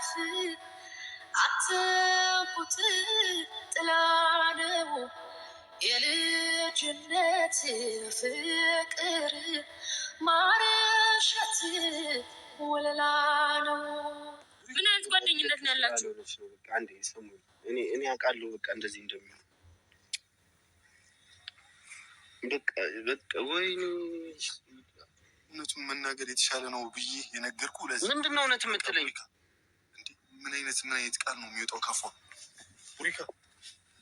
ዛፍ አትንኩት ጥላ ነው የልጅነት ፍቅር ማርሸት ወለላ ነው። ምን አይነት ጓደኝነት ነው ያላችሁ? አንዴ ስሙኝ፣ እኔ አውቃለሁ በቃ እንደዚህ እንደሚሆን በቃ በቃ ወይኔ እውነቱን መናገር የተሻለ ነው ብዬ የነገርኩህ ለዚህ ምንድን ነው እውነት የምትለኝ? እንዴ ምን አይነት ቃል ነው የሚወጣው ካፏ? ቡሪካ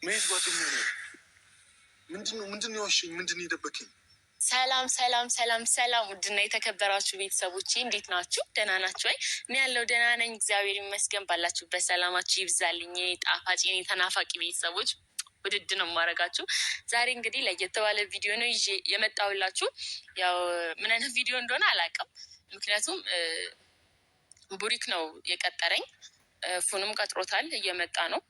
ምን አይነት ጓደኛ ነው? ምንድን ነው የዋሸኝ? ምንድን ነው የደበከኝ? ሰላም ሰላም ሰላም ሰላም፣ ውድና የተከበራችሁ ቤተሰቦቼ እንዴት ናችሁ? ደህና ናችሁ ወይ? እኔ ያለው ደህና ነኝ፣ እግዚአብሔር ይመስገን። ባላችሁበት ሰላማችሁ ይብዛልኝ። የኔ ጣፋጭ የኔ ተናፋቂ ቤተሰቦች ውድድ ነው የማደርጋችሁ። ዛሬ እንግዲህ ለየት ባለ ቪዲዮ ነው ይዤ የመጣሁላችሁ። ያው ምን አይነት ቪዲዮ እንደሆነ አላውቅም፣ ምክንያቱም ቡሪክ ነው የቀጠረኝ። ፉንም ቀጥሮታል፣ እየመጣ ነው።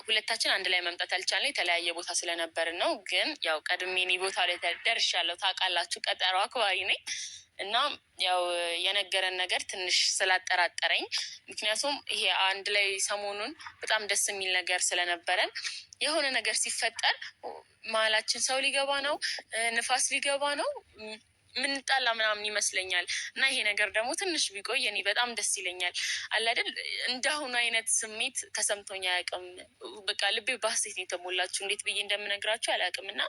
ሁለታችን አንድ ላይ መምጣት ያልቻልነው የተለያየ ቦታ ስለነበርን ነው። ግን ያው ቀድሜ እኔ ቦታ ላይ ደርሻለሁ። ታውቃላችሁ፣ ቀጠሮ አክባሪ ነኝ እና ያው የነገረን ነገር ትንሽ ስላጠራጠረኝ፣ ምክንያቱም ይሄ አንድ ላይ ሰሞኑን በጣም ደስ የሚል ነገር ስለነበረን የሆነ ነገር ሲፈጠር መሀላችን ሰው ሊገባ ነው፣ ንፋስ ሊገባ ነው፣ ምንጣላ ምናምን ይመስለኛል። እና ይሄ ነገር ደግሞ ትንሽ ቢቆይ እኔ በጣም ደስ ይለኛል። አለ አይደል እንዳሁኑ አይነት ስሜት ተሰምቶኝ አያውቅም። በቃ ልቤ በሀሴት ነው የተሞላችሁ። እንዴት ብዬ እንደምነግራችሁ አላውቅም። እና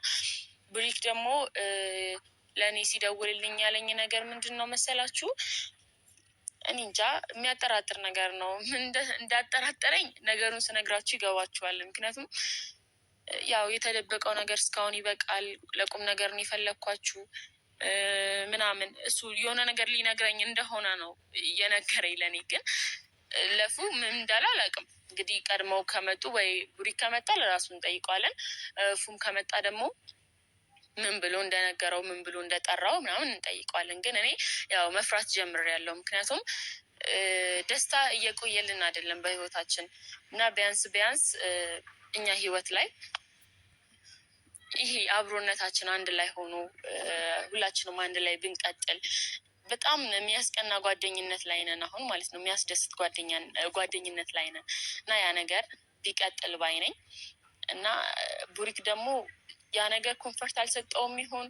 ብሪክ ደግሞ ለእኔ ሲደውልልኝ ያለኝ ነገር ምንድን ነው መሰላችሁ? እኔ እንጃ የሚያጠራጥር ነገር ነው። እንዳጠራጠረኝ ነገሩን ስነግራችሁ ይገባችኋል። ምክንያቱም ያው የተደበቀው ነገር እስካሁን ይበቃል፣ ለቁም ነገር ነው የፈለግኳችሁ ምናምን እሱ የሆነ ነገር ሊነግረኝ እንደሆነ ነው እየነገረኝ። ለእኔ ግን ለፉ ምን እንዳለ አላውቅም። እንግዲህ ቀድመው ከመጡ ወይ ቡሪክ ከመጣ ለራሱ እንጠይቀዋለን። ፉም ከመጣ ደግሞ ምን ብሎ እንደነገረው ምን ብሎ እንደጠራው ምናምን እንጠይቀዋለን። ግን እኔ ያው መፍራት ጀምሬያለሁ። ምክንያቱም ደስታ እየቆየልን አይደለም በህይወታችን እና ቢያንስ ቢያንስ እኛ ህይወት ላይ ይሄ አብሮነታችን አንድ ላይ ሆኖ ሁላችንም አንድ ላይ ብንቀጥል በጣም የሚያስቀና ጓደኝነት ላይ ነን አሁን ማለት ነው። የሚያስደስት ጓደኝነት ላይ ነን እና ያ ነገር ቢቀጥል ባይ ነኝ። እና ቡሪክ ደግሞ ያ ነገር comfort አልሰጠውም ይሆን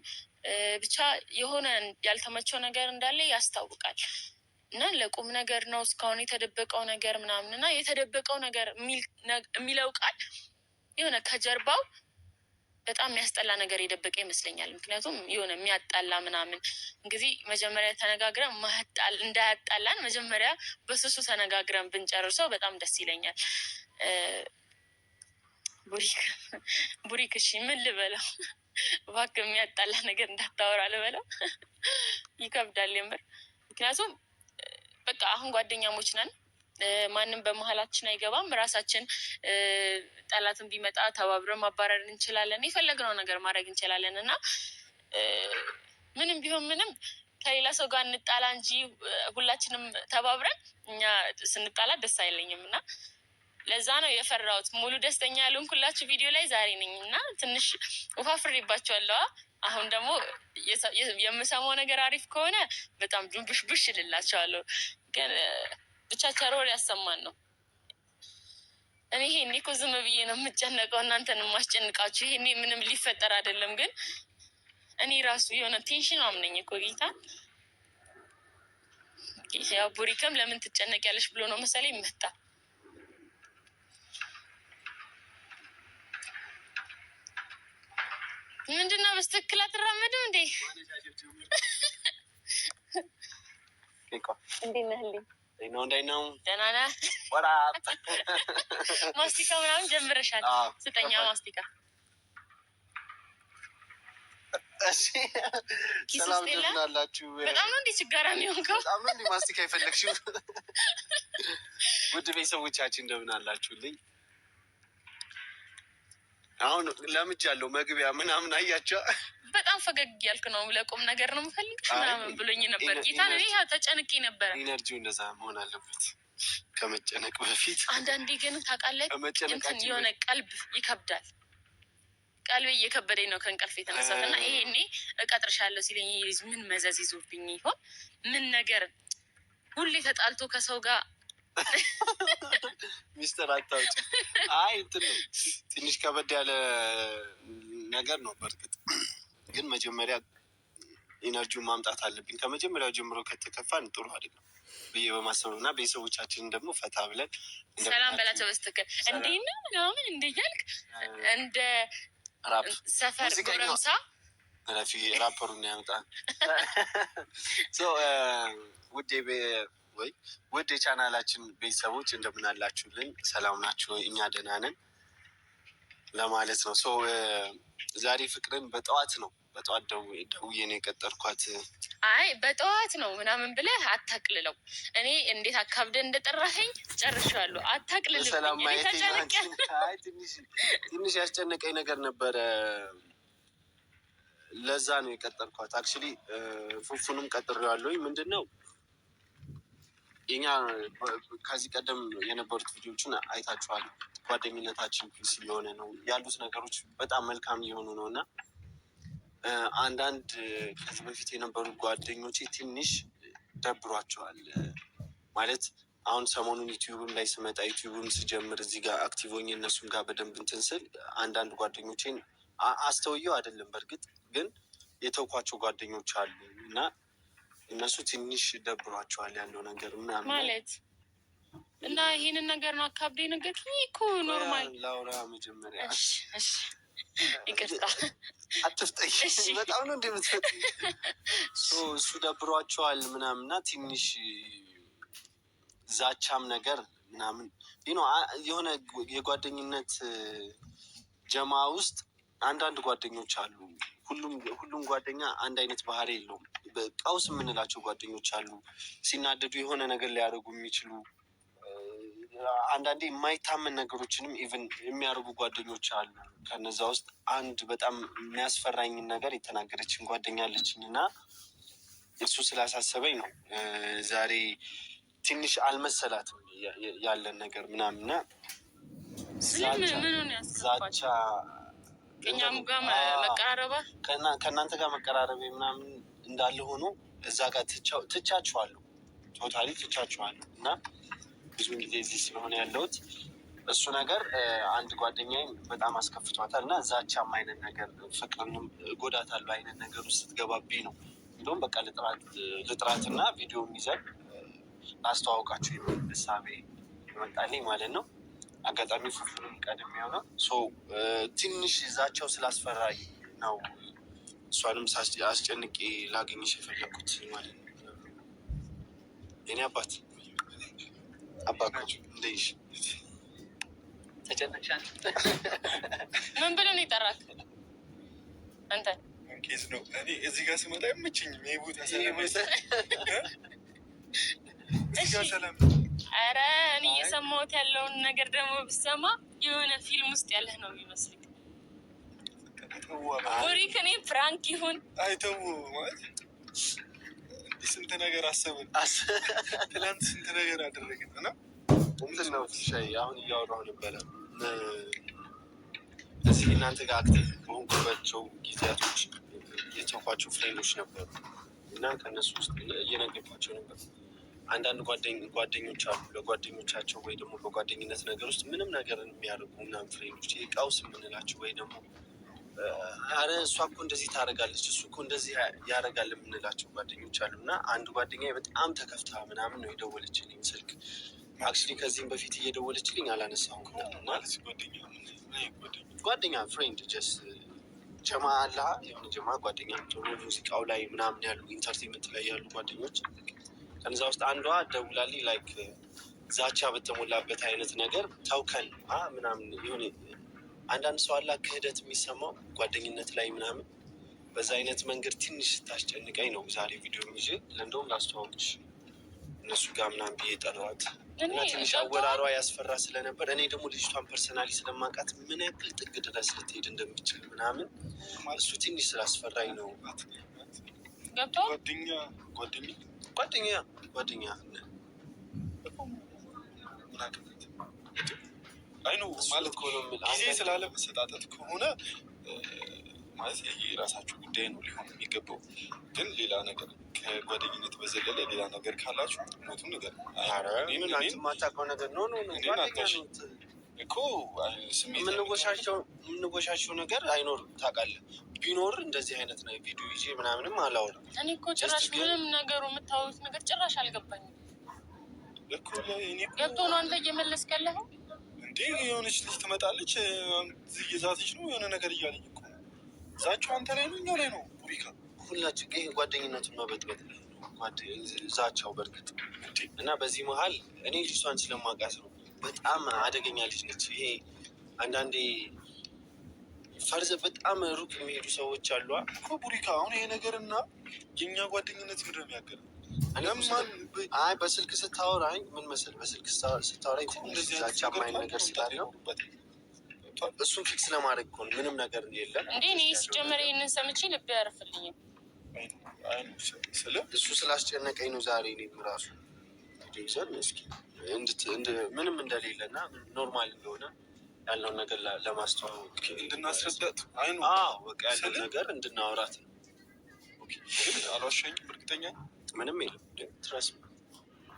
ብቻ የሆነ ያልተመቸው ነገር እንዳለ ያስታውቃል። እና ለቁም ነገር ነው እስካሁን የተደበቀው ነገር ምናምን እና የተደበቀው ነገር የሚለው ቃል የሆነ ከጀርባው በጣም የሚያስጠላ ነገር የደበቀ ይመስለኛል። ምክንያቱም የሆነ የሚያጣላ ምናምን እንግዲህ መጀመሪያ ተነጋግረን እንዳያጣላን መጀመሪያ በስሱ ተነጋግረን ብንጨርሰው በጣም ደስ ይለኛል። ቡሪክ እሺ ምን ልበለው? እባክህ የሚያጣላ ነገር እንዳታወራ ልበለው? ይከብዳል የምር። ምክንያቱም በቃ አሁን ጓደኛሞች ነን። ማንም በመሀላችን አይገባም። ራሳችን ጠላትን ቢመጣ ተባብረን ማባረር እንችላለን። የፈለግነው ነገር ማድረግ እንችላለን። እና ምንም ቢሆን ምንም ከሌላ ሰው ጋር እንጣላ እንጂ ሁላችንም ተባብረን እኛ ስንጣላ ደስ አይለኝም። እና ለዛ ነው የፈራሁት። ሙሉ ደስተኛ ያልሆንኩላችሁ ቪዲዮ ላይ ዛሬ ነኝ እና ትንሽ ውፋፍሬባችኋለሁ። አሁን ደግሞ የምሰማው ነገር አሪፍ ከሆነ በጣም ድንቡሽቡሽ እልላቸዋለሁ። ግን ብቻ ቸሮር ያሰማን ነው። እኔ ይሄኔ እኮ ዝም ብዬ ነው የምጨነቀው፣ እናንተን የማስጨንቃችሁ። ይሄኔ ምንም ሊፈጠር አይደለም፣ ግን እኔ ራሱ የሆነ tension አምነኝ እኮ ጌታ። ያው ቡሪክም ለምን ትጨነቂያለሽ ብሎ ነው መሰለኝ መጣ። ምንድነው በስትክክል አትራመድም እንዴ? እንዴት ነህ? እንዴት ነው? ደህና ነህ? ማስቲካ ምናምን ጀምረሻል። ስጠኛ ማስቲካ። ኪስ ሰላም ውስጥ የለም? እንደምን አላችሁ? በጣም ነው እንዴ ችጋራ የሚሆንከው? በጣም ነው እንዴ ማስቲካ የፈለግሽው? ውድ ቤተሰቦቻችን እንደምን አላችሁልኝ? አሁን ለምጃለሁ መግቢያ ምናምን አያቸው። በጣም ፈገግ እያልክ ነው። ለቁም ነገር ነው የምፈልግሽ ምናምን ብሎኝ ነበር። ጌታን እኔ ተጨንቄ ነበረ። energy ው እንደዛ መሆን አለበት ከመጨነቅ በፊት። አንዳንዴ ግን ታውቃለህ እንትን ከመጨነቃችን የሆነ ቀልብ ይከብዳል። ቀልቤ እየከበደኝ ነው ከእንቅልፍ የተነሳት እና ይሄኔ እቀጥርሻለሁ ሲለኝ ይሄ ልጅ ምን መዘዝ ይዞብኝ ይሆን? ምን ነገር ሁሌ ተጣልቶ ከሰው ጋር ሚስጥር አታውጪ። አይ እንትን ነው፣ ትንሽ ከበድ ያለ ነገር ነው። በእርግጥ ግን መጀመሪያ energy ውን ማምጣት አለብኝ። ከመጀመሪያው ጀምሮ ከተከፋን ጥሩ አይደለም ብዬ በማሰብ ነው እና ቤተሰቦቻችንን ደግሞ ፈታ ብለን ሰላም በላቸው። በስትክክል እንዴት ነው ምናምን እንደያልክ እንደ ራፕ ሰፈር ሙዚቀኛው ጎረምሳ። ረፊ ራፐሩን ያምጣ። So ውድ ወይ ውድ የቻናላችን ቤተሰቦች፣ እንደምን አላችሁልን? ሰላም ናችሁ ወይ? እኛ ደህና ነን ለማለት ነው። So ዛሬ ፍቅርን በጠዋት ነው፣ በጠዋት ደውዬ ነው የቀጠርኳት። አይ በጠዋት ነው ምናምን ብለህ አታቅልለው። እኔ እንዴት አካብደህ እንደጠራኸኝ ጨርሻለሁ። በሰላም አታቅልልብኝ። እኔ ማየቴ ተጨንቄያለሁ። አይ ትንሽ ያስጨነቀኝ ነገር ነበረ። ለዛ ነው የቀጠርኳት። Actually ፉፉንም ቀጥሬዋለሁኝ። ምንድን ነው፣ የኛ ከዚህ ቀደም የነበሩት ቪዲዮችን አይታችኋል። ጓደኝነታችን peace እየሆነ ነው ያሉት፣ ነገሮች በጣም መልካም እየሆኑ ነው እና አንዳንድ ከዚህ በፊት የነበሩ ጓደኞቼ ትንሽ ደብሯቸዋል። ማለት አሁን ሰሞኑን ዩቲዩብም ላይ ስመጣ፣ ዩቲዩብም ስጀምር፣ እዚህ ጋር active ሆኜ እነሱም ጋር በደንብ እንትን ስል አንዳንድ ጓደኞቼን አስተውየው አይደለም፣ በእርግጥ ግን የተውኳቸው ጓደኞች አሉ እና እነሱ ትንሽ ደብሯቸዋል ያለው ነገር ምናምን። ማለት እና ይሄንን ነገር ነው አካብደ የነገርከኝ እኮ normal። ላውራ መጀመሪያ። እሺ፣ ይቅርታ። አትፍጠኝ። እሺ። በጣም ነው እንደምትፈጥኝ። እሱ ደብሯቸዋል ምናምን እና ትንሽ ዛቻም ነገር ምናምን የሆነ የጓደኝነት ጀማ ውስጥ አንዳንድ ጓደኞች አሉ። ሁሉም ጓደኛ አንድ አይነት ባህሪ የለውም። ቀውስ የምንላቸው ጓደኞች አሉ። ሲናደዱ የሆነ ነገር ሊያደርጉ የሚችሉ፣ አንዳንዴ የማይታመን ነገሮችንም even የሚያደርጉ ጓደኞች አሉ። ከነዛ ውስጥ አንድ በጣም የሚያስፈራኝን ነገር የተናገረችን ጓደኛ አለችኝ እና እሱ ስላሳሰበኝ ነው ዛሬ። ትንሽ አልመሰላትም ያለን ነገር ምናምን እና ምን ዛቻ ከኛም ጋር መቀራረባ ከእናንተ ጋር መቀራረብ ምናምን እንዳለ ሆኖ እዛ ጋር ትቻችኋለሁ፣ totally ትቻችኋለሁ እና ብዙ ጊዜ እዚህ ስለሆነ ያለሁት እሱ ነገር አንድ ጓደኛዬም በጣም አስከፍቷታል እና ዛቻም አይነት ነገር፣ ፍቅርንም እጎዳታለሁ አይነት ነገር ውስጥ ስትገባብኝ ነው እንደውም በቃ ልጥራትና ቪዲዮ ይዘን ላስተዋውቃችሁ የሚል እሳቤ ይመጣልኝ ማለት ነው። አጋጣሚ ፉፉንም ቀድሜ የሆነ ትንሽ ዛቻው ስላስፈራኝ ነው እሷንም አስጨንቄ ላገኝሽ የፈለግኩት ማለት ነው። የኔ አባት፣ አባት እንደይሽ ተጨነቅሻል? ምን ብለህ ነው የጠራክ አንተ? Case ነው። እኔ እዚህ ጋር ስመጣ አይመቸኝም። ይሄ ቦታ ሰላም፣ እዚህ ጋር ሰላም። ኧረ እኔ እየሰማሁት ያለውን ነገር ደግሞ ብሰማ የሆነ ፊልም ውስጥ ያለህ ነው የሚመስልኝ። ቡሪክ፣ እኔ prank ይሁን አይተው ማለት ስንት ነገር አሰብን፣ ትናንት ስንት ነገር አደረግን እና እንትን ነው ሻይ፣ አሁን እያወራሁ ነበረ። እዚህ እናንተ ጋር active በሆንኩባቸው ጊዜያቶች የተውኳቸው friend ኦች ነበሩ እና ከእነሱ ውስጥ እየነገርኳቸው ነበር። አንዳንድ ጓደኞች አሉ፣ ለጓደኞቻቸው ወይ ደግሞ በጓደኝነት ነገር ውስጥ ምንም ነገር የሚያደርጉ ምናምን friend ኦች፣ ይሄ ቀውስ የምንላቸው ወይ ደግሞ አረ እሷ እኮ እንደዚህ ታደርጋለች፣ እሱ እኮ እንደዚህ ያደርጋል የምንላቸው ጓደኞች አሉ እና አንድ ጓደኛ በጣም ተከፍታ ምናምን ነው የደወለችልኝ ስልክ። Actually ከዚህም በፊት እየደወለችልኝ አላነሳሁም እና ማለት ጓደኛ ምን ጓደኛ? ጓደኛ friend፣ just ጀማ አለ፣ የሆነ ጀማ ጓደኛ፣ ሙዚቃው ላይ ምናምን ያሉ፣ entertainment ላይ ያሉ ጓደኞች። ከነዛ ውስጥ አንዷ ደውላልኝ like ዛቻ በተሞላበት አይነት ነገር ተውከን ምናምን፣ የሆነ አንዳንድ ሰው አላ ክህደት የሚሰማው ጓደኝነት ላይ ምናምን፣ በዛ አይነት መንገድ ትንሽ ስታስጨንቀኝ ነው ዛሬ ቪዲዮ ይዤ ለእንደውም ላስተዋውቅሽ እነሱ ጋር ምናምን ብዬ ጠራኋት እና ትንሽ አወራሯ ያስፈራ ስለነበር፣ እኔ ደግሞ ልጅቷን personally ስለማውቃት ምን ያክል ጥግ ድረስ ልትሄድ እንደምችል ምናምን እሱ ትንሽ ስላስፈራኝ ነው። ገብቶሃል? ጓደኛ ጓደኛ ጓደኛ ጓደኛ። ምን አገባት? አይ ነው ማለት እኮ ነው የምልህ። ጊዜ ስላለመሰጣጠት ከሆነ ማለት ይሄ የራሳችሁ ጉዳይ ነው ሊሆን የሚገባው። ግን ሌላ ነገር ከጓደኝነት በዘለለ ሌላ ነገር ካላችሁ እውነቱን ንገረን። ኧረ ምን አንተ የማታውቀው ነገር no no no እኔን ጓደኛ አታሽ ነው። እኮ ስሜት የምንወሻቸው ነገር አይኖርም። ታውቃለህ፣ ቢኖር እንደዚህ አይነት ነው ቪዲዮ ይዤ ምናምንም አላወራም። እኔ እኮ ጭራሽ Just ግን- ምንም ነገሩ የምታወሩት ነገር ጭራሽ አልገባኝም። እኮ እኔ እኮ ገብቶ ነው አንተ እየመለስክ ያለኸው? እንዴ የሆነች ልጅ ትመጣለች፣ እየዛተች ነው የሆነ ነገር እያለኝ እኮ ነው። ዛቻው አንተ ላይ ነው እኛ ላይ ነው ቡሪካ። ሁላችን ይሄ ጓደኝነቱን መበጥበጥ ላይ ነው ዛቻው በእርግጥ። እንዴ እና በዚህ መሀል እኔ ልጅቷን ስለማውቃት ነው። በጣም አደገኛ ልጅ ነች። ይሄ አንዳንዴ further በጣም ሩቅ የሚሄዱ ሰዎች አሉ። እኮ ቡሪካ፣ አሁን ይሄ ነገር እና የእኛ ጓደኝነት ምንድን ነው የሚያገናኘው? እኔ እኮ ለማን አይ በስልክ ስታወራኝ ምን መሰለህ፣ በስልክ ስታወራኝ እኮ ትንሽ እንደዚህ አይነት ዛቻ ነገር የማይል ካለ ነገር መምጣት ስላለው አይኖርበትም። ገብቶሃል? እሱን fix ለማድረግ እኮ ነው። ምንም ነገር የለም። እንዴ እኔ ሲጀመር ይህንን ሰምቼ ልቤ አያርፍልኝም። አይ ነው አይ ነው ስለ እሱ ስላስጨነቀኝ ነው ዛሬ እኔም ራሱ ቪዲዮ ይዘን እስኪ ምንም እንደሌለ እና normal እንደሆነ ያለውን ነገር ለማስተዋወቅ እንድናስረዳት አይ ነው። አዎ በቃ ያለውን ስለ- ነገር እንድናወራት ነው። Okay፣ ግን አልዋሸኝም፣ እርግጠኛ ነኝ። ምንም የለም። Trust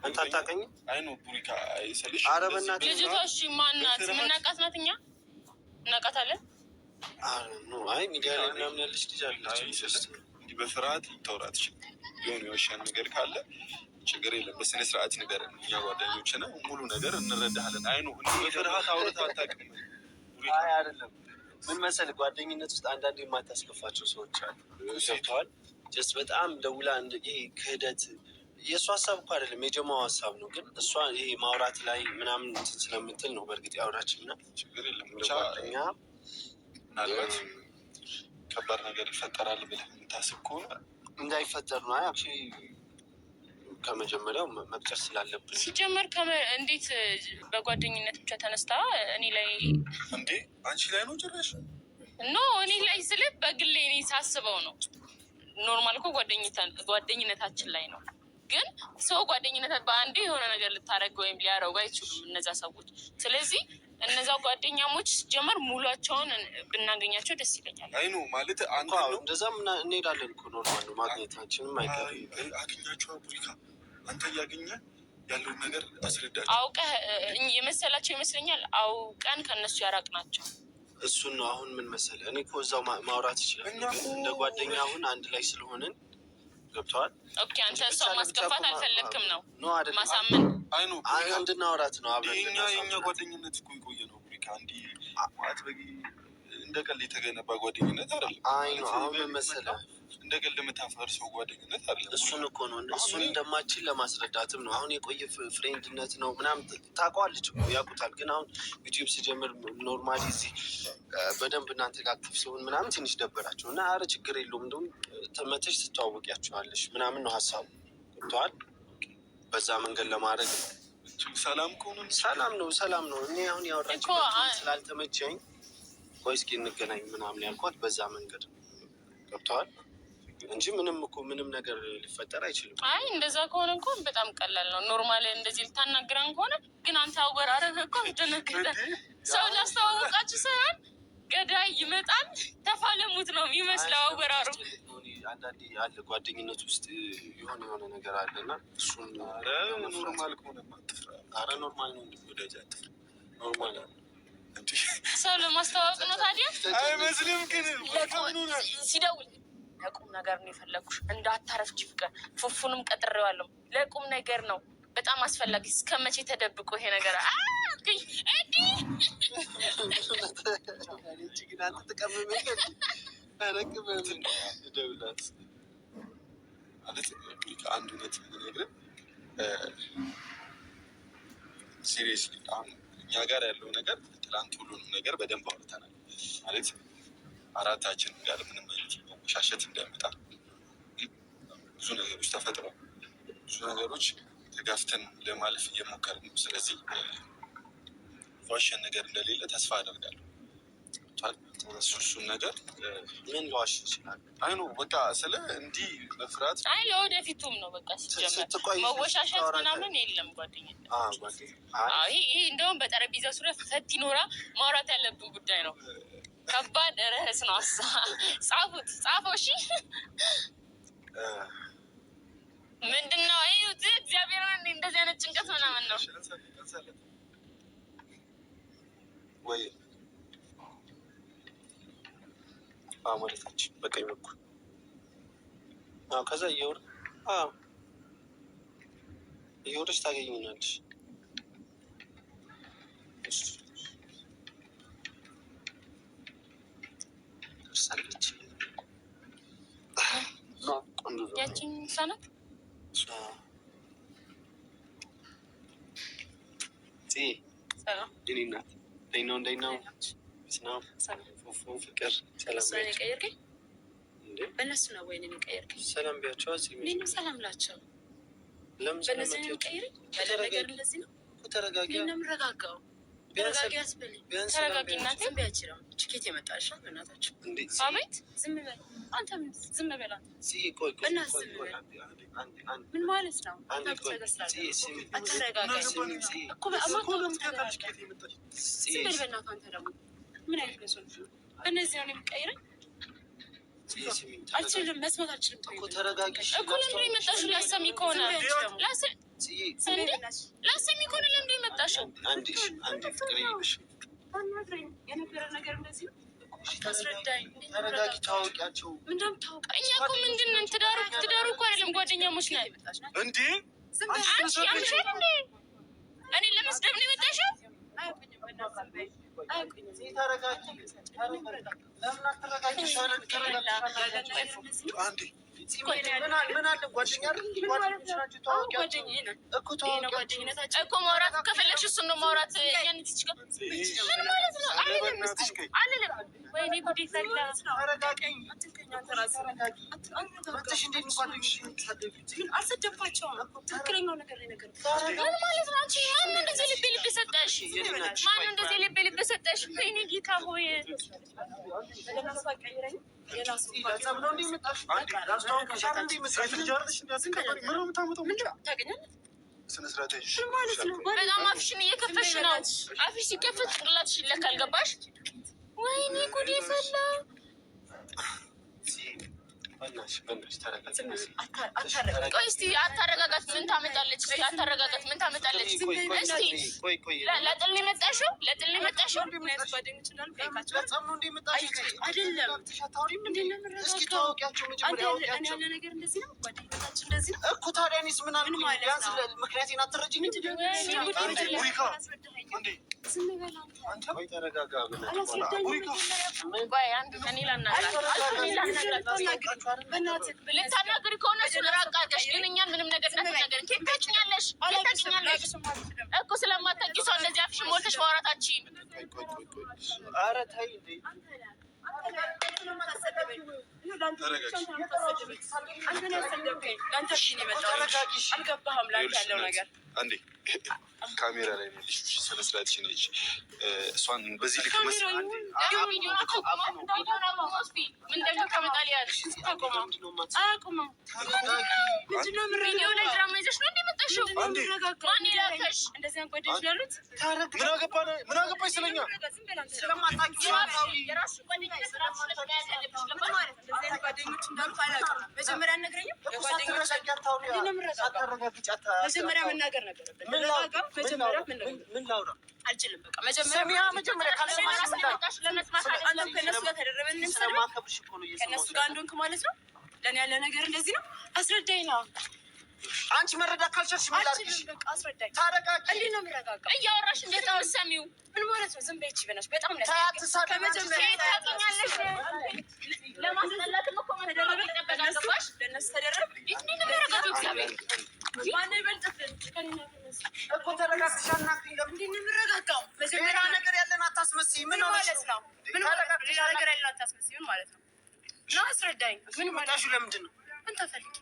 አንተ አታውቀኝም። አይ ነው ቡሪካ፣ አይ ስልሽ ኧረ እንደዚህ በእናትህ ልጅቷ እሺ ማናት? በፍርሃት- የምናውቃት ናት? እኛ እናውቃታለን። አረ no አይ ሚዲያ ላይ ምናምን ያለች ልጅ አለች። አይ ስልህ እንዲህ በፍርሃት ልታወራ ትችል የሆነ የዋሻን ነገር ካለ ችግር የለም፣ በስነ ስርዓት ንገረን። እኛ ጓደኞች ነን፣ ሙሉ ነገር እንረዳሃለን። አይ ነው እንዲህ በፍርሃት አውርተህ አታውቅም ቡሪካ። አይ አይደለም፣ ምን መሰለህ ጓደኝነት ውስጥ አንዳንዴ የማታስከፋቸው ሰዎች አሉ። ገብተዋል። Just በጣም ደውላ ይሄ ክህደት የእሱ ሀሳብ እኮ አይደለም የጀማው ሀሳብ ነው። ግን እሷ ይሄ ማውራት ላይ ምናምን እንትን ስለምትል ነው በእርግጥ ያወራችን እና ችግር የለም እንደ ብቻ ጓደኛ ምናልባት ከባድ ነገር ይፈጠራል ብለህ የምታስብ ከሆነ እንዳይፈጠር ነው። አይ actually ከመጀመሪያው መቅጨት ስላለብን ሲጀመር እንዴት በጓደኝነት ብቻ ተነስታ እኔ ላይ እንዴ አንቺ ላይ ነው ጭራሽ No እኔ ላይ ስልህ በግሌ እኔ ሳስበው ነው። Normal እኮ ጓደኝነታችን ላይ ነው። ግን ሰው ጓደኝነት በአንዴ የሆነ ነገር ልታደርግ ወይም ሊያደርጉ አይችሉም እነዛ ሰዎች። ስለዚህ እነዛ ጓደኛሞች ሲጀመር ሙሏቸውን ብናገኛቸው ደስ ይለኛል። አይ ነው ማለት አንተ እኮ አዎ፣ ነው እንደዛም እንሄዳለን እኮ normal ነው ማግኘታችንም አይቀርም። አገኛቸው ቡሪካ፣ አንተ እያገኘ ያለውን ነገር አስረዳቸው። አውቀህ የመሰላቸው ይመስለኛል። አውቀን ከእነሱ ያራቅናቸው። እሱን ነው አሁን ምን መሰለህ፣ እኔ እኮ እዛው ማውራት ይችላል፣ እኛ ግን እኮ እንደ ጓደኛ አሁን አንድ ላይ ስለሆንን ገብተዋል። Okay፣ አንተ ብቻ ሰው ለብቻ ማስከፋት እኮ አልፈለግክም ነው No አይደለም፣ ማሳመን። አይ ነው አይ እንድናወራት ነው አብረን የኛ የኛ እንድናሳምናት። ጓደኝነት እኮ የቆየ ነው ቡሪካ። እንዲህ ማለት እንደ ቀልድ የተገነባ ጓደኝነት አይደለም። አይ ነው አሁን ምን መሰለህ፣ እንደ ቀልድ የምታፈርሰው ጓደኝነት አይደለም። እሱን እኮ ነው እሱን እንደማችል ለማስረዳትም ነው። አሁን የቆየ friend ነት ነው ምናምን ታውቀዋለች እኮ ያውቁታል። ግን አሁን ዩቲዩብ ስጀምር normally እዚህ በደንብ እናንተ ጋር active ሲሆን ምናምን ትንሽ ደበራቸው እና አረ ችግር የለውም እንደውም መተሽ ትተዋወቂያቸዋለሽ ምናምን ነው ሀሳቡ። ገብተዋል። በዛ መንገድ ለማድረግ ነው። ሰላም ከሆነ ሰላም ነው ሰላም ነው። እኔ አሁን እኮ ያወራችበት ስላልተመቸኝ ቆይ እስኪ እንገናኝ ምናምን ያልኳት በዛ መንገድ ነው። ገብተዋል እንጂ ምንም እኮ ምንም ነገር ሊፈጠር አይችልም። አይ እንደዛ ከሆነ እኮ በጣም ቀላል ነው። Normal እንደዚህ ልታናግረን ከሆነ ግን አንተ አወራረህ እኮ ደነገጠ። ሰው ላስተዋወቃችሁ ሳይሆን ገዳይ ይመጣል ተፋለሙት ነው የሚመስለው አወራሩ። አንዳንዴ አለ ጓደኝነት ውስጥ የሆነ የሆነ ነገር አለ እና እሱን ኧረ normal ከሆነማ አትፍራ። ኧረ normal ነው ወዳጅ አትፍራ። Normal ነው። እንዴ ሰው ለማስተዋወቅ ነው ታዲያ። አይመስልም ግን ቡሪካ ምን ሆናል? ሲደውል ለቁም ነገር ነው የፈለግኩሽ፣ እንዳታረፍጂ ፍቅር፣ ፉፉንም ቀጥሬዋለሁ። ለቁም ነገር ነው በጣም አስፈላጊ። እስከ መቼ ተደብቆ ይሄ ነገር እንዲህ እቺ ግን አንተ ትቀምም የለ እንዴ? ኧረ ቅመም ደውላት ማለት ቡሪካ፣ አንድ እውነት የምነግርህ seriously አሁን እኛ ጋር ያለው ነገር ትላንት ሁሉንም ነገር በደንብ አውርተናል። ማለት አራታችን ጋር ምንም አይነት መወሻሸት እንዳይመጣ ብዙ ነገሮች ተፈጥረዋል። ብዙ ነገሮች ተጋፍተን ለማለፍ እየሞከርን ነው። ስለዚህ ዋሸን ነገር እንደሌለ ተስፋ አደርጋለሁ። እሱን ነገር ምን ልዋሽ ይችላል? አይ ነው በቃ ስለ እንዲህ በፍርሃት አይ ለወደፊቱም ነው በቃ ሲጀመር ስትቆይ መወሻሸት ስታወራ ምናምን የለም ጓደኝነት። አዎ፣ ጓደኛ አይ አዎ፣ ይሄ እንደውም በጠረጴዛ ዙሪያ ፈት ይኖራ ማውራት ያለብን ጉዳይ ነው። ከባድ ርዕስ ነው። ጻፉት፣ ጻፈው። እሺ። ምንድን ነው? እግዚአብሔርን እንደዚህ አይነት ጭንቀት ምናምን ነው ወይ? ወደታች በቀኝ በኩል፣ ከዛ እየወረድሽ ታገኝናለሽ። ደርሳለች። ያቺን እሷ ናት። የእኔ እናት እንዴት ነው? እንዴት ነው? ነው ፍቅር ሰላም ቀየርከኝ። በእነሱ ነው ወይ እኔን የቀየርከኝ? ሰላም ቢያቸው እኔንም ሰላም ላቸው። ለምን በእነሱ ነው የቀየረኝ? ነገር እንደዚህ ነው። ተረጋጊ። እኔን ነው የምረጋጋው። ተረጋጊ አትበለኝ። ተረጋጊ እናቴ። ዝም በያቸው። ደግሞ ችኬት የመጣሽ በእናታችሁ። አቤት ዝም በል አንተም፣ ዝም በል አንተ። በእናትህ ዝም በል። ምን ማለት ነው? አትረጋጋኝ እኮ ዝም በል በእናትህ። አንተ ደግሞ ምን አይነት ሰው ነው? በእነዚህ ነው የሚቀይረኝ? አልችልም፣ መስማት አልችልም። እኮ ለምንድን ነው የመጣሽው? ላሰሚ ከሆነ ላሰሚ ከሆነ ለምንድን ነው የመጣሽው? የነበረ ነገር እንደዚህ ነው። ታስረዳኝ። እኛ እኮ ምንድን ነን? ትዳሩ እኮ አይደለም ጓደኛሞች ነን። እንዴ አንቺ ያምሻል እንዴ? እኔ ለመስደብ ነው የመጣሽው? አንዴ እኮ ማውራት ከፈለግሽ እሱን ነው ማውራት። እኛን እዚች ጋር ምን ማለት ነው? አልልም አልልም። ወይኔ ጉዴ ፈላ። አልሰደብኳቸውም። ትክክለኛው ነገር ነገር ምን ማለት ነው? አንቺ ማነው እንደዚህ ልቤ ልብ ሰጠሽ? ማነው እንደዚህ ልቤ ልብ ሰጠሽ? ወይኔ ጌታ ሆይ በጣም አፍሽን እየከፈሽ ነው። አፍሽ ሲከፈት ጭንቅላትሽ ይለካል። ገባሽ? ወይኔ ጉዴ ፈላ። ቆይ እስኪ አታረጋጋት፣ ምን ታመጣለች? እስኪ አታረጋጋት፣ ምን ታመጣለች? እስኪ ለጥል ነው የመጣሽው? ለጥል ነው የመጣሽው? እኮ ታዲያ እኔስ ምን አልኩኝ? ቢያንስ ምክንያቴን አትረጂኝም? ተረጋጋ። ቆይ አንድ እኔ ላናግራት፣ እኔ ላናግራት። ልታናግሪ ከሆነ እሱን ራቅ አድርገሽ፣ ግን እኛን ምንም ነገር እንዳትናገሪን። ከየት ታውቂኛለሽ? ከየት ታውቂኛለሽ? እኮ ስለማታውቂ ሰው እንደዚህ አፍሽን ሞልተሽ ማውራት አትችይም። ኧረ ተይ እንዴ! አልገባህም። ለአንተ ያለው ነገር አንዴ ካሜራ ላይ ነው ያለሽው። ስነ ስርዓትሽን ያዥ። እሷን በዚህ ልክ ምን እንደምታመጣ ሊያልሽ አያውቁም። ምንድን ነው ቪዲዮ ላይ ድራማ ይዘሽ ነው እንደ የመጣሽው? ማን የላከሽ? እንደዚህ አይነት ጓደኞች ነው ያሉት። ምን አገባሽ ስለኛ? ዝም በል አንተ ደግሞ። የራስሽን ጓደኝነት ራስሽ ነሽ መያዝ ያለብሽ። ገባሽ? እንደዚህ አይነት ጓደኞች እንዳሉት አላውቅም። መጀመሪያ አልነግረኝም። የጓደኞች እንዴት ነው የምረጋጋው? መጀመሪያ መናገር ነበረብን። ልረጋጋ መጀመሪያ መናገር ምን ላውራ? አልችልም። በቃ መጀመሪያ ስሚያ፣ መጀመሪያ ካልሰማሽ ምን ላውራ? መጣሽ ለመስማት አንተም አይደለም። ከእነሱ ጋር ተደረበን እንምሰል ስለማከብርሽ እኮ ነው ከእነሱ እየሰማሁሽ ጋር እንደሆንክ ማለት ነው። ለእኔ ያለ ነገር እንደዚህ ነው። አስረዳኝ ነው። አንቺ መረዳት ካልቻልሽ ምን ላድርግሽ? አልችልም። በቃ አስረዳኝ። ተረጋጊ። እንዴት ነው የምረጋጋው? እያወራሽ እንዴት ነው የምትሰሚው? ምን ማለት ነው? ዝም በይ ይቺ በእናትሽ። በጣም ነው ተይ፣ አትሳደቢ። ከመጀመሪያ ከየት ታውቂኛለሽ? ለማስጠላትም እኮ መደረብ ይጠበቃል። ገባሽ? ለእነሱ ተደረብ እንዴት ነው የምረጋጋው? እግዚአብሔር ማነው ይበልጥብን? ከእኔና ከእነሱ እኮ ተረጋግተሽ አናግሪኝ። ለምን እንዴት ነው የምረጋጋው? ሌላ መጀመሪያ ነገር ያለን አታስመስይ። ምን ምን ሆነሽ ማለት ነው? ምን ማለት ነው? ሌላ ነገር ያለው አታስመስይ። ምን ማለት ነው? ና አስረዳኝ። ምን ማለት መጣሽው? ነው? ለምንድን ነው? ምን ተፈልጊ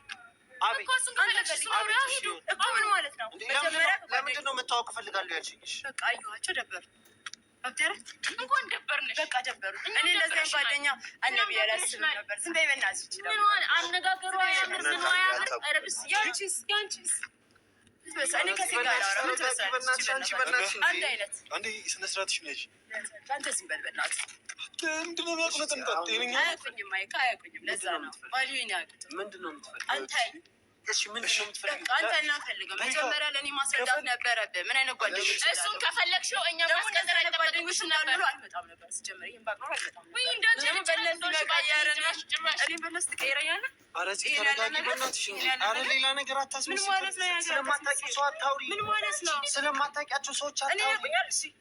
አቤት እኮ እሱን ከፈለግሽ እሱን አውሪያ ሂዱ። እኮ ምን ማለት ነው? እንዴ፣ መጀመሪያ ለምንድን ነው መታወቅ እፈልጋለሁ ያልሽኝ? እሺ፣ በቃ አየኋቸው፣ ደበሩ። መብት እንኳን ደበርንሽ። በቃ ደበሩ። እኔ እንደዚህ ጓደኛ አለ ብዬ አላስብም ነበር። ዝም በይ በእናትሽ። ይችላል ምን አነጋገሩ አያምር፣ ምኑ አያምር። ኧረ በስመ አብ። ያንቺስ ያንቺስ እኔ ከሴት ጋር አላወራም። ምን ትመስላለች? አንድ አይነት አንዴ ስነ ስርዓትሽን ያዥ። አንተ ዝም በል በእናትህ። ምንድን ነው የሚያቁነጠንጣት? ጤነኛ አያውቁኝም፣ አይካ አያውቁኝም። ለዛ ነው value ን አያውቁትም። ምንድን ነው የምትፈልጊው? አንተ እሺ ምንድን ነው የምትፈልጊው? አንተ እናፈልገው መጀመሪያ ለእኔ ማስረዳት ነበረብህ። ምን አይነት ጓደኞች እሱን ከፈለግሽው እኛ ማስቀጠር አይጠበቅብሽም ነበር። አልመጣም ነበር ሲጀመር፣ ይሄን ባቅሮ አልመጣም ነበር። እኔ በእነሱ ትቀይረኛለህ። ኧረ ተረጋጊ በእናትሽ። ኧረ ሌላ ነገር አታስመስይ። ስለማታውቂው ሰው አታውሪ። ምን ማለት ነው? ስለማታውቂያቸው ሰዎች አታውሪ።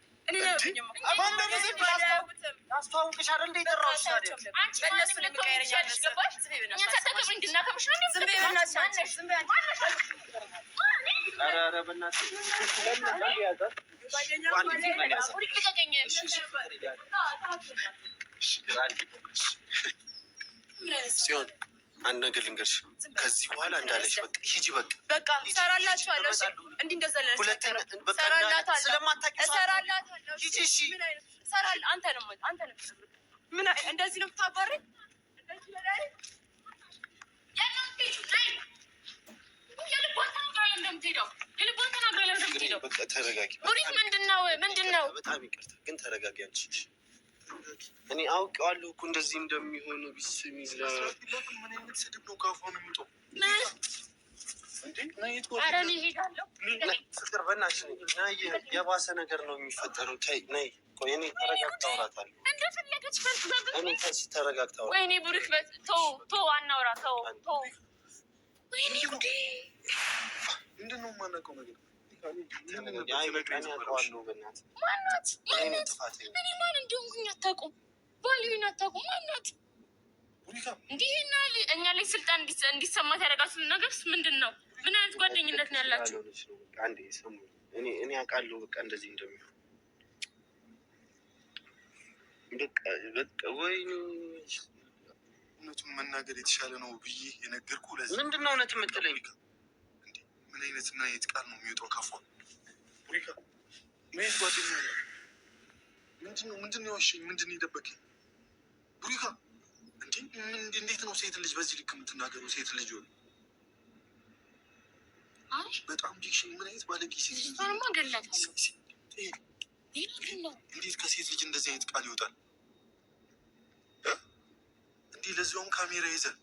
ላስተዋውቅሽ አይደል እንደ የጠራሁሽ ታዲያ። አንቺ ማንም ልትሆኚ ትችያለሽ። ገባሽ? እኛን ሳታከብሪ እንድናከብርሽ ነው። ኧረ ኧረ በእናትሽ ልቀቀኝ። ሲሆን አንድ ነገር ልንገርሽ፣ ከዚህ በኋላ እንዳለሽ በቃ ሂጂ፣ በቃ በቃ እሰራላችኋለሁ። እሺ እንዲህ እንደዛ ሁለተኛ በቃ ስለማታውቂው እሰራላታለሁ። ሂጂ። እሺ እሰራለሁ። አንተ ነው አንተ ነው ምን እንደዚህ ነው የምታባረኝ? በቃ ተረጋጊ። ቡሪክ ምንድን ነው ምንድን ነው? በጣም ይቅርታ ግን ተረጋጊ አንቺ። እኔ አውቄዋለሁ እኮ እንደዚህ እንደሚሆን። ቢስሚላ ምን አይነት ስድብ ነው ካፏ የሚወጣው? ኧረ እኔ እሄዳለሁ። ፍቅር በእናትሽ ነይ፣ የባሰ ነገር ነው የሚፈጠረው። ተይ ነይ፣ ቆይ እኔ ተረጋግታ አውራታለሁ። እንደፈለገች እኔ ተረጋግታ አውራታለሁ። ወይኔ ቡሪክ ተው ተው፣ አናውራ ተው ተው። ወይኔ ጉዴ! ምንድን ነው የማናውቀው ነገር? አውቀዋለሁ። ማናት ማናት? እኔ ማን እንደሆንኩኝ አታውቁም። ባልዩን አታውቁም። ማናት እንዲህ እና እኛ ላይ ስልጣን እንዲሰማት ያደረጋችሁ ነገርስ ምንድን ነው? ምን አይነት ጓደኝነት ነው ያላችሁ? አንዴ ስሙ፣ እኔ አውቃለሁ በቃ እንደዚህ እንደሚሆን በቃ በቃ። ወይኔ እውነቱን መናገር የተሻለ ነው ብዬ የነገርኩህ ለዚህ ምንድን ነው እውነት የምትለኝ? ምን አይነት ምን አይነት ቃል ነው የሚወጣው ካፏ? ቡሪካ ምን አይነት ጓደኛ ነው? ምንድን ነው የዋሸኝ? ምንድን ነው የደበከኝ? ቡሪካ እንዴት ነው ሴት ልጅ በዚህ ልክ የምትናገረው? ሴት ልጅ ሆነ በጣም diction። ምን አይነት ባለጌ ሴት ልጅ! እንዴት ከሴት ልጅ እንደዚህ አይነት ቃል ይወጣል? እንዲህ ለዚያውም ካሜራ ይዘህ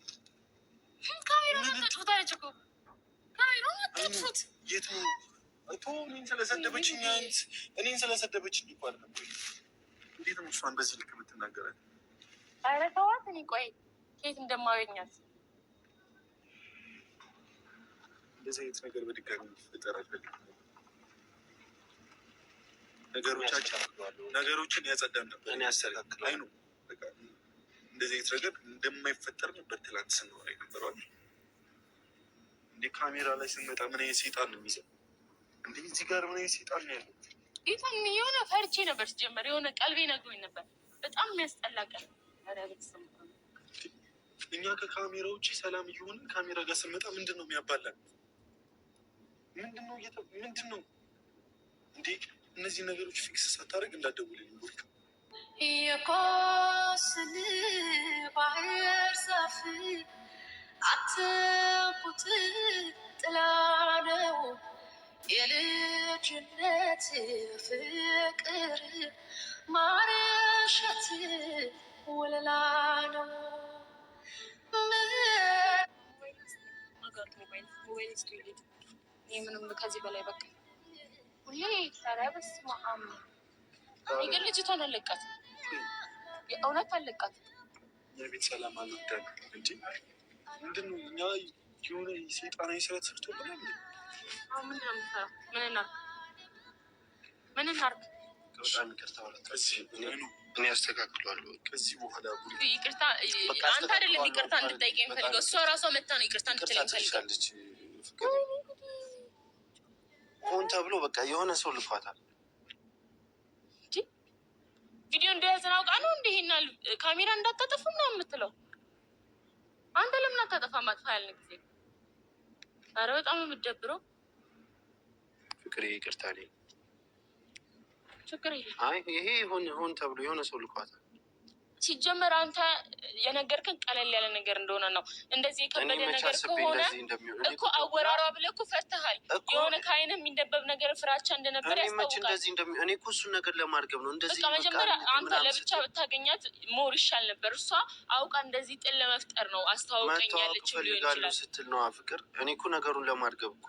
የት ነው እኔን ስለሰደበችኝ እኔን ስለሰደበችኝ እኮ አይደለም። እንዴት ነው እሷን በዚህ ልክ የምትናገራት? ኧረ ተዋት። እኔ ቆይ ከየት እንደማገኛት እንደዚህ አይነት ነገር በድጋሚ እንዲፈጠር አልፈልግም። ነገሮችን ያጸዳን ነበር። እኔ አስተካክላለሁ። አይ ነው በቃ እንደዚህ አይነት ነገር እንደማይፈጠር ነበር ትላንት ስናወራ የነበረው። እንዴ ካሜራ ላይ ስንመጣ ምን አይነት ሴጣን ነው የሚይዘው? እንዴ እዚህ ጋር ምን አይነት ሴጣን ነው ያለው? ጌታን የሆነ ፈርቼ ነበር ሲጀመር፣ የሆነ ቀልቤ ነግሮኝ ነበር። በጣም የሚያስጠላ ቀን። ኧረ በስመ አብ። እኛ ከካሜራ ውጭ ሰላም እየሆንን ካሜራ ጋር ስንመጣ ምንድን ነው የሚያባላን? ምንድን ነው ምንድን ነው እንዴ? እነዚህ ነገሮች fix ሳታደርግ እንዳትደውልልኝ ቡሪካ። የቆስል ባህር ዛፍ አትንኩት ጥላ ነው የልጅነት ፍቅር ማርሸት ወለላ ነው። ምንም ከዚህ በላይ በቃ ሁሌ። ኧረ በስመ አብ። እኔ ግን ልጅቷን አለቃትም፣ የእውነት አለቃትም። የቤት ሰላም አልወዳም እንጂ ምንድን ነው እኛ የሆነ ሰይጣናዊ ስራ ተሰርቶብናል። ምንድን ነው የምትሰራው? ምን እናድርግ? ምን እናድርግ? በጣም ይቅርታ። እኔ አስተካክለዋለሁ። ከዚህ በኋላ ቡሪካ ይቅርታ አንተ አይደለም ይቅርታ እንድጠይቅ የሚፈልገው፣ እሷ ራሷ መታ ነው ይቅርታ እንድትል የሚፈልገው። ትልሻለች። ፍቅር ሆን ተብሎ በቃ የሆነ ሰው ልኳታል። ቪዲዮ እንደያዘን አውቃ ነው እንደ ይሄን ካሜራ እንዳታጠፉ ምናምን የምትለው። አንተ ለምን አታጠፋም? አጥፋ ያልን ጊዜ። ኧረ በጣም ነው የምትደብረው። ፍቅር ይቅርታ። እኔ ችግር የለም። አይ ይሄ ሆን ሆን ተብሎ የሆነ ሰው ልኳታል። ሲጀመር አንተ የነገርከን ቀለል ያለ ነገር እንደሆነ ነው። እንደዚህ እኔ የከበደ መች ነገር አስቤ ከሆነ እንደዚህ እንደሚሆን እኔ እኮ አወራሯ ብለህ እኮ ፈርተሃል። እኮ የሆነ ከአይን የሚነበብ ነገር ፍራቻ እንደነበር እኔ መች ያስታውቃል። እንደዚህ እንደሚሆን፣ እኔ እኮ እሱን ነገር ለማርገብ ነው እንደዚህ በቃ በቃ መጀመሪያ አንተ ምናምን ለብቻ ስትል ብታገኛት more ይሻል ነበር። እሷ አውቃ እንደዚህ ጥል ለመፍጠር ነው አስተዋውቀኝ መተዋወቅ ያለችው ሊሆን እፈልጋለሁ ይችላል። ስትል ነዋ ፍቅር። እኔ እኮ ነገሩን ለማርገብ እኮ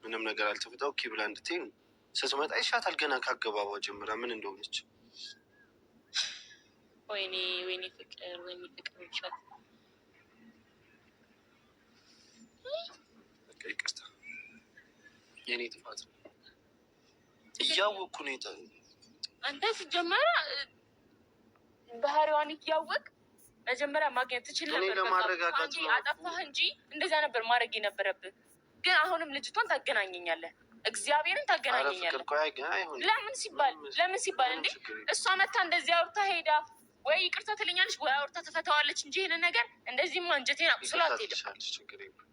ምንም ነገር አልተፈታ okay ብላ እንድትይ ነው። ስትመጣ ይሻታል ገና ካገባቧ ጀምራ ምን እንደሆነች። ወይኔ ወይኔ ፍቅር፣ ወይኔ ፍቅር ይሻል። በቃ ይቅርታ፣ የእኔ ጥፋት ነው። እያወቅኩ ነው አንተ ሲጀመረ ባህሪዋን እያወቅ መጀመሪያ ማግኘት ትችል እኔ ነበር። በቃ ለማረጋጋት አንዴ ነው። አጠፋህ እንጂ እንደዚያ ነበር ማድረግ የነበረብህ። ግን አሁንም ልጅቷን ታገናኘኛለህ፣ እግዚአብሔርን ኧረ ፍቅር ታገናኘኛለህ። ቆይ አይሆንም። ለምን ሲባል ለምን ሲባል ምንም እንዴ ችግር የለም። እሷ መታ እንደዚህ አውርታ ሄዳ ወይ ይቅርታ ትለኛለች ወይ አውርታ ትፈታዋለች እንጂ ይሄንን ነገር እንደዚህማ አንጀቴን አቁስሎ ይቅርታ አትሄድም ትልሻለች፣ ችግር የለም። እኮ።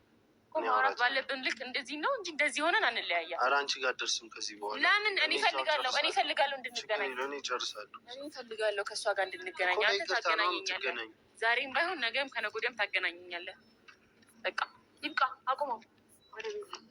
እኔ ማውራት አወራታለሁ። ባለብን ልክ እንደዚህ ነው እንጂ እንደዚህ ሆነን አንለያያም። ኧረ አንቺ ጋር አልደርስም ከዚህ በኋላ። ለምን? እኔ እኔ እዛው እፈልጋለሁ፣ እኔ ጨርሳለሁ። እፈልጋለሁ ችግር እንድንገናኝ፣ የለም፣ እኔ እጨርሳለሁ። እኔ እፈልጋለሁ ከእሷ ጋር እንድንገናኝ። እኮ አንተ ለይቅርታ ነው ታገናኘኛለህ። የምትገናኝ። ዛሬም ባይሆን ነገም ከነገ ወዲያም ታገናኘኛለህ። በቃ ይብቃ፣ አቁመው። ወደ ቤት።